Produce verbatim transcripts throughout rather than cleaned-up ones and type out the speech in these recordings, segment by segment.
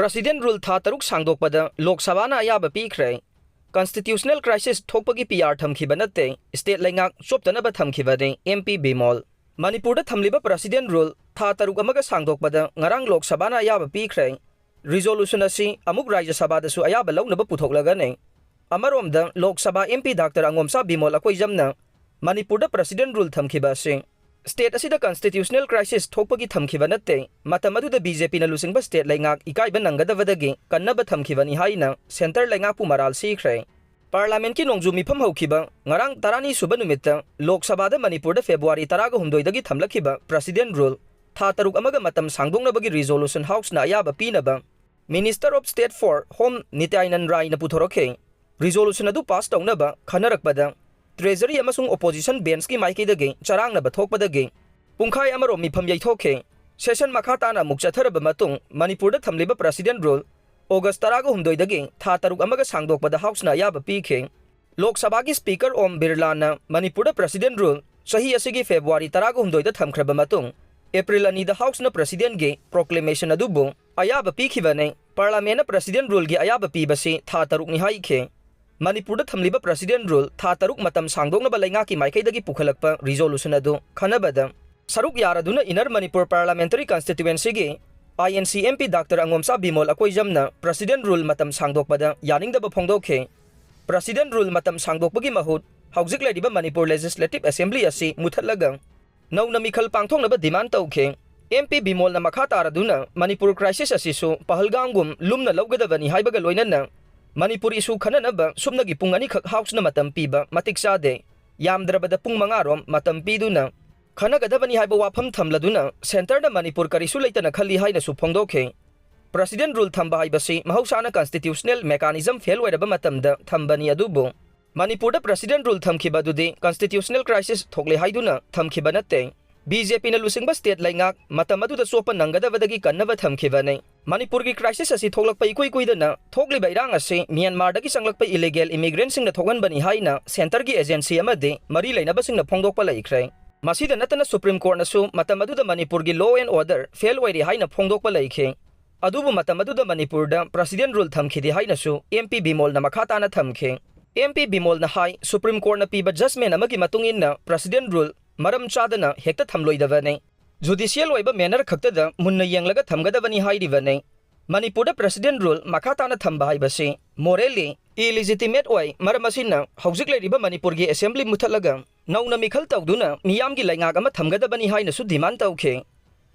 President Rule ꯊꯥ ꯇꯔꯨꯛ ꯁꯥꯡꯗꯣꯛꯄꯗ ꯂꯣꯛ ꯁꯚꯥꯅ ꯑꯌꯥꯕ ꯄꯤꯈ꯭ꯔꯦ꯫ Constitutional crisis ꯊꯣꯛꯄꯒꯤ P R ꯊꯝꯈꯤꯕ ꯅꯠꯇꯦ, state ꯂꯩꯉꯥꯛ ꯆꯣꯞꯇꯅꯕ ꯊꯝꯈꯤꯕꯅꯤ, M P ꯕꯤꯃꯣꯜ꯫ ꯃꯅꯤꯄꯨꯔꯗ ꯊꯝꯂꯤꯕ President Rule ꯊꯥ ꯇꯔꯨꯛ ꯑꯃꯒ ꯁꯥꯡꯗꯣꯛꯄꯗ ꯉꯔꯥꯡ ꯂꯣꯛ ꯁꯚꯥꯅ ꯑꯌꯥꯕ ꯄꯤꯈ꯭ꯔꯦ꯫ Resolution ꯑꯁꯤ ꯑꯃꯨꯛ ꯔꯥꯖ꯭ꯌ ꯁꯚꯥꯗꯁꯨ ꯑꯌꯥꯕ ꯂꯧꯅꯕ ꯄꯨꯊꯣꯛꯂꯒꯅꯤ꯫ ꯑꯃꯔꯣꯝꯗ, Lok Sabha M P Doctor ꯑꯉꯣꯝꯆꯥ Bimol ꯑꯀꯣꯏꯖꯝꯅ ꯃꯅꯤꯄꯨꯔꯗ President Rule ꯊꯝꯈꯤꯕ ꯑꯁꯤ state ꯑꯁꯤꯗ constitutional crisis ꯊꯣꯛꯄꯒꯤ ꯊꯝꯈꯤꯕ ꯅꯠꯇꯦ, ꯃꯇꯝ ꯑꯗꯨꯗ B J Pꯅ ꯂꯨꯆꯤꯡꯕ state ꯂꯩꯉꯥꯛ ꯏꯀꯥꯏꯕ ꯅꯪꯒꯗꯕꯗꯒꯤ ꯀꯟꯅꯕ ꯊꯝꯈꯤꯕꯅꯤ ꯍꯥꯏꯅ centre ꯂꯩꯉꯥꯛꯄꯨ ꯃꯔꯥꯜ ꯁꯤꯈ꯭ꯔꯦ꯫ Parliamentꯀꯤ ꯅꯣꯡꯖꯨ ꯃꯤꯐꯝ ꯍꯧꯈꯤꯕ ꯉꯔꯥꯡ ꯇꯔꯥꯅꯤ ꯁꯨꯕ ꯅꯨꯃꯤꯠꯇ ꯂꯣꯛ ꯁꯚꯥꯗ ꯃꯅꯤꯄꯨꯔꯗ February ꯇꯔꯥꯒ ꯍꯨꯝꯗꯣꯏꯗꯒꯤ ꯊꯝꯂꯛꯈꯤꯕ President Rule ꯊꯥ ꯇꯔꯨꯛ ꯑꯃꯒ ꯃꯇꯝ ꯁꯥꯡꯗꯣꯛꯅꯕꯒꯤ Resolution Houseꯅ ꯑꯌꯥꯕ ꯄꯤꯅꯕ Minister of State for Home ꯅꯤꯇ꯭ꯌꯥꯅꯟ ꯔꯥꯏꯅ ꯄꯨꯊꯣꯔꯛꯈꯤ꯫ Resolution ꯑꯗꯨ pass ꯇꯧꯅꯕ ꯈꯟꯅꯔꯛꯄꯗ Treasury ꯑꯃꯁꯨꯡ Opposition benchꯀꯤ ꯃꯥꯏꯀꯩꯗꯒꯤ ꯆꯔꯥꯡꯅꯕ ꯊꯣꯛꯄꯗꯒꯤ ꯄꯨꯡꯈꯥꯏ ꯑꯃꯔꯣꯝ ꯃꯤꯐꯝ ꯌꯩꯊꯣꯛꯈꯤ꯫ Session ꯃꯈꯥ ꯇꯥꯅ ꯑꯃꯨꯛ ꯆꯠꯊꯔꯕ ꯃꯇꯨꯡ ꯃꯅꯤꯄꯨꯔꯗ ꯊꯝꯂꯤꯕ President Rule August ꯇꯔꯥꯒ ꯍꯨꯝꯗꯣꯏꯗꯒꯤ ꯊꯥ ꯇꯔꯨꯛ ꯑꯃꯒ ꯁꯥꯡꯗꯣꯛꯄꯗ Houseꯅ ꯑꯌꯥꯕ ꯄꯤꯈꯤ꯫ ꯂꯣꯛ ꯁꯚꯥꯒꯤ Speaker ꯑꯣꯝ ꯕꯤꯔꯂꯥꯅ ꯃꯅꯤꯄꯨꯔꯗ President Rule ꯆꯍꯤ ꯑꯁꯤꯒꯤ February ꯇꯔꯥꯒ ꯍꯨꯝꯗꯣꯏꯗ ꯊꯝꯈ꯭ꯔꯕ ꯃꯇꯨꯡ April ꯑꯅꯤꯗ Houseꯅ Presidentꯀꯤ proclamation ꯑꯗꯨꯕꯨ ꯑꯌꯥꯕ ꯄꯤꯈꯤꯕꯅꯤ꯫ Parliamentꯅ President Ruleꯒꯤ ꯑꯌꯥꯕ ꯄꯤꯕꯁꯤ ꯊꯥ ꯇꯔꯨꯛꯅꯤ ꯍꯥꯏꯈꯤ꯫ ꯃꯅꯤꯄꯨꯔꯗ ꯊꯝꯂꯤꯕ President Rule ꯊꯥ ꯇꯔꯨꯛ ꯃꯇꯝ ꯁꯥꯡꯗꯣꯛꯅꯕ ꯂꯩꯉꯥꯛꯀꯤ ꯃꯥꯏꯀꯩꯗꯒꯤ ꯄꯨꯈꯠꯂꯛꯄ Resolution ꯑꯗꯨ ꯈꯟꯅꯕꯗ ꯁꯔꯨꯛ ꯌꯥꯔꯗꯨꯅ Inner Manipur Parliamentary Constituencyꯒꯤ I N C M P Doctor ꯑꯉꯣꯝꯆꯥ Bimol ꯑꯀꯣꯏꯖꯝꯅ President Rule ꯃꯇꯝ ꯁꯥꯡꯗꯣꯛꯄꯗ ꯌꯥꯅꯤꯡꯗꯕ ꯐꯣꯡꯗꯣꯛꯈꯤ꯫ President Rule ꯃꯇꯝ ꯁꯥꯡꯗꯣꯛꯄꯒꯤ ꯃꯍꯨꯠ ꯍꯧꯖꯤꯛ ꯂꯩꯔꯤꯕ Manipur Legislative Assembly ꯑꯁꯤ ꯃꯨꯊꯠꯂꯒ ꯅꯧꯅ ꯃꯤꯈꯜ ꯄꯥꯡꯊꯣꯛꯅꯕ demand ꯇꯧꯈꯤ꯫ M P ꯕꯤꯃꯣꯜꯅ ꯃꯈꯥ ꯇꯥꯔꯗꯨꯅ ꯃꯅꯤꯄꯨꯔ crisis ꯑꯁꯤꯁꯨ ꯄꯍꯜꯒꯥꯝꯒꯨꯝ ꯂꯨꯝꯅ ꯂꯧꯒꯗꯕꯅꯤ ꯍꯥꯏꯕꯒ ꯂꯣꯏꯅꯅ ꯃꯅꯤꯄꯨꯔ issue ꯈꯟꯅꯅꯕ ꯁꯨꯞꯅꯒꯤ ꯄꯨꯡ ꯑꯅꯤꯈꯛ Houseꯅ ꯃꯇꯝ ꯄꯤꯕ ꯃꯇꯤꯛ ꯆꯥꯗꯦ, ꯌꯥꯝꯗ꯭ꯔꯕꯗ ꯄꯨꯡ ꯃꯉꯥꯔꯣꯝ ꯃꯇꯝ ꯄꯤꯗꯨꯅ ꯈꯟꯅꯒꯗꯕꯅꯤ ꯍꯥꯏꯕ ꯋꯥꯐꯝ ꯊꯝꯂꯗꯨꯅ centreꯗ ꯃꯅꯤꯄꯨꯔ ꯀꯔꯤꯁꯨ ꯂꯩꯇꯅ ꯈꯜꯂꯤ ꯍꯥꯏꯅꯁꯨ ꯐꯣꯡꯗꯣꯛꯈꯤ꯫ President Rule ꯊꯝꯕ ꯍꯥꯏꯕꯁꯤ ꯃꯍꯧꯁꯥꯅ constitutional mechanism fail ꯑꯣꯏꯔꯕ ꯃꯇꯝꯗ ꯊꯝꯕꯅꯤ, ꯑꯗꯨꯕꯨ ꯃꯅꯤꯄꯨꯔꯗ President Rule ꯊꯝꯈꯤꯕ ꯑꯗꯨꯗꯤ constitutional crisis ꯊꯣꯛꯂꯦ ꯍꯥꯏꯗꯨꯅ ꯊꯝꯈꯤꯕ ꯅꯠꯇꯦ꯫ B J Pꯅ ꯂꯨꯆꯤꯡꯕ state ꯂꯩꯉꯥꯛ ꯃꯇꯝ ꯑꯗꯨꯗ ꯆꯣꯞꯄ ꯅꯪꯒꯗꯕꯗꯒꯤ ꯀꯟꯅꯕ ꯊꯝꯈꯤꯕꯅꯤ꯫ ꯃꯅꯤꯄꯨꯔꯒꯤ crisis ꯑꯁꯤ ꯊꯣꯛꯂꯛꯄ ꯏꯀꯨꯏ ꯀꯨꯏꯗꯅ ꯊꯣꯛꯂꯤꯕ ꯏꯔꯥꯡ ꯑꯁꯤ ꯃ꯭ꯌꯥꯟꯃꯥꯔꯗꯒꯤ ꯆꯪꯂꯛꯄ illegal immigrantꯁꯤꯡꯅ ꯊꯣꯛꯍꯟꯕꯅꯤ ꯍꯥꯏꯅ centreꯒꯤ agency ꯑꯃꯗꯤ ꯃꯔꯤ ꯂꯩꯅꯕꯁꯤꯡꯅ ꯐꯣꯡꯗꯣꯛꯄ ꯂꯩꯈ꯭ꯔꯦ꯫ ꯃꯁꯤꯗ ꯅꯠꯇꯅ Supreme Courtꯅꯁꯨ ꯃꯇꯝ ꯑꯗꯨꯗ ꯃꯅꯤꯄꯨꯔꯒꯤ law and order fail ꯑꯣꯏꯔꯤ ꯍꯥꯏꯅ ꯐꯣꯡꯗꯣꯛꯄ ꯂꯩꯈꯤ꯫ ꯑꯗꯨꯕꯨ ꯃꯇꯝ ꯑꯗꯨꯗ ꯃꯅꯤꯄꯨꯔꯗ President Rule ꯊꯝꯈꯤꯗꯦ ꯍꯥꯏꯅꯁꯨ M P ꯕꯤꯃꯣꯜꯅ ꯃꯈꯥ ꯇꯥꯅ ꯊꯝꯈꯤ꯫ M P ꯕꯤꯃꯣꯜꯅ ꯍꯥꯏ, Supreme Courtꯅ ꯄꯤꯕ judgment ꯑꯃꯒꯤ ꯃꯇꯨꯡ ꯏꯟꯅ President Rule ꯃꯔꯝ ꯆꯥꯗꯅ ꯍꯦꯛꯇ ꯊꯝꯂꯣꯏꯗꯕꯅꯤ꯫ Judicial ꯑꯣꯏꯕ manner ꯈꯛꯇꯗ ꯃꯨꯟꯅ ꯌꯦꯡꯂꯒ ꯊꯝꯒꯗꯕꯅꯤ ꯍꯥꯏꯔꯤꯕꯅꯤ꯫ ꯃꯅꯤꯄꯨꯔꯗ President Rule ꯃꯈꯥ ꯇꯥꯅ ꯊꯝꯕ ꯍꯥꯏꯕꯁꯤ morally illegitimate ꯑꯣꯏ, ꯃꯔꯝ ꯑꯁꯤꯅ ꯍꯧꯖꯤꯛ ꯂꯩꯔꯤꯕ ꯃꯅꯤꯄꯨꯔꯒꯤ Assembly ꯃꯨꯠꯊꯠꯂꯒ ꯅꯧꯅ ꯃꯤꯈꯜ ꯇꯧꯗꯨꯅ ꯃꯤꯌꯥꯝꯒꯤ ꯂꯩꯉꯥꯛ ꯑꯃ ꯊꯝꯒꯗꯕꯅꯤ ꯍꯥꯏꯅꯁꯨ demand ꯇꯧꯈꯤ꯫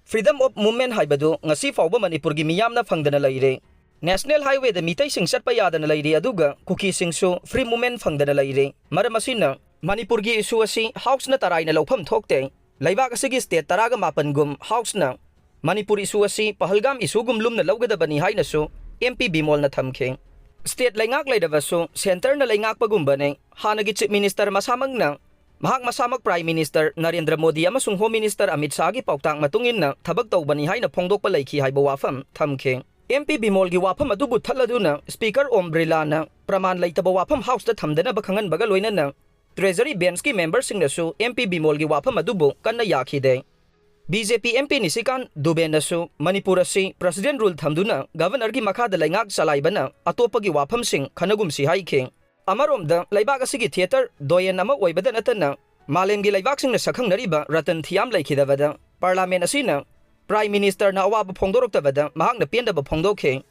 Freedom of movement ꯍꯥꯏꯕꯗꯨ ꯉꯁꯤ ꯐꯥꯎꯕ ꯃꯅꯤꯄꯨꯔꯒꯤ ꯃꯤꯌꯥꯝꯅ ꯐꯪꯗꯅ ꯂꯩꯔꯦ꯫ National Highwayꯗ ꯃꯤꯇꯩꯁꯤꯡ ꯆꯠꯄ ꯌꯥꯗꯅ ꯂꯩꯔꯤ, ꯑꯗꯨꯒ ꯀꯨꯀꯤꯁꯤꯡꯁꯨ free movement ꯐꯪꯗꯅ ꯂꯩꯔꯤ꯫ ꯃꯔꯝ ꯑꯁꯤꯅ ꯃꯅꯤꯄꯨꯔꯒꯤ issue ꯑꯁꯤ Houseꯅ ꯇꯔꯥꯏꯅ ꯂꯧꯐꯝ ꯊꯣꯛꯇꯦ꯫ ꯂꯩꯕꯥꯛ ꯑꯁꯤꯒꯤ state ꯇꯔꯥꯒ ꯃꯥꯄꯟꯒꯨꯝ Houseꯅ ꯃꯅꯤꯄꯨꯔ issue ꯑꯁꯤ ꯄꯍꯜꯒꯥꯝ issueꯒꯨꯝ ꯂꯨꯝꯅ ꯂꯧꯒꯗꯕꯅꯤ ꯍꯥꯏꯅꯁꯨ M P ꯕꯤꯃꯣꯜꯅ ꯊꯝꯈꯤ꯫ State ꯂꯩꯉꯥꯛ ꯂꯩꯔꯕꯁꯨ centreꯅ ꯂꯩꯉꯥꯛꯄꯒꯨꯝꯕꯅꯤ꯫ ꯍꯥꯟꯅꯒꯤ Chief Minister ꯃꯁꯥꯃꯛꯅ ꯃꯍꯥꯛ ꯃꯁꯥꯃꯛ Prime Minister ꯅꯔꯦꯟꯗ꯭ꯔ ꯃꯣꯗꯤ ꯑꯃꯁꯨꯡ Home Minister ꯑꯃꯤꯠ ꯁꯥꯍꯒꯤ ꯄꯥꯎꯇꯥꯛ ꯃꯇꯨꯡ ꯏꯟꯅ ꯊꯕꯛ ꯇꯧꯕꯅꯤ ꯍꯥꯏꯅ ꯐꯣꯡꯗꯣꯛꯄ ꯂꯩꯈꯤ ꯍꯥꯏꯕ ꯋꯥꯐꯝ ꯊꯝꯈꯤ꯫ M P ꯕꯤꯃꯣꯜꯒꯤ ꯋꯥꯐꯝ ꯑꯗꯨꯕꯨ ꯊꯠꯂꯗꯨꯅ Speaker ꯑꯣꯝ ꯕꯤꯔꯂꯥꯅ ꯄ꯭ꯔꯃꯥꯟ ꯂꯩꯇꯕ ꯋꯥꯐꯝ Houseꯇ ꯊꯝꯗꯅꯕ ꯈꯪꯍꯟꯕꯒ ꯂꯣꯏꯅꯅ Treasury Benchꯀꯤ memberꯁꯤꯡꯅꯁꯨ M P ꯕꯤꯃꯣꯜꯒꯤ ꯋꯥꯐꯝ ꯑꯗꯨꯕꯨ ꯀꯟꯅ ꯌꯥꯈꯤꯗꯦ꯫ B J P M P ꯅꯤꯁꯤꯀꯥꯟ ꯗꯨꯕꯦꯅꯁꯨ Manipur ꯑꯁꯤ President Rule ꯊꯝꯗꯨꯅ Governorꯒꯤ ꯃꯈꯥꯗ ꯂꯩꯉꯥꯛ ꯆꯂꯥꯏꯕꯅ ꯑꯇꯣꯞꯄꯒꯤ ꯋꯥꯐꯝꯁꯤꯡ ꯈꯟꯅꯒꯨꯝꯁꯤ ꯍꯥꯏꯈꯤ꯫ ꯑꯃꯔꯣꯝꯗ ꯂꯩꯕꯥꯛ ꯑꯁꯤꯒꯤ theatre ꯗꯣꯌꯦꯟ ꯑꯃ ꯑꯣꯏꯕꯗ ꯅꯠꯇꯅ ꯃꯥꯂꯦꯝꯒꯤ ꯂꯩꯕꯥꯛꯁꯤꯡꯅ ꯁꯛꯈꯪꯅꯔꯤꯕ ꯔꯇꯟ ꯊꯤꯌꯥꯝ ꯂꯩꯈꯤꯗꯕꯗ Parliament ꯑꯁꯤꯅ Prime Ministerꯅ ꯑꯋꯥꯕ ꯐꯣꯡꯗꯣꯔꯛꯇꯕꯗ ꯃꯍꯥꯛꯅ ꯄꯦꯟꯗꯕ ꯐꯣꯡꯗꯣꯛꯈꯤ꯫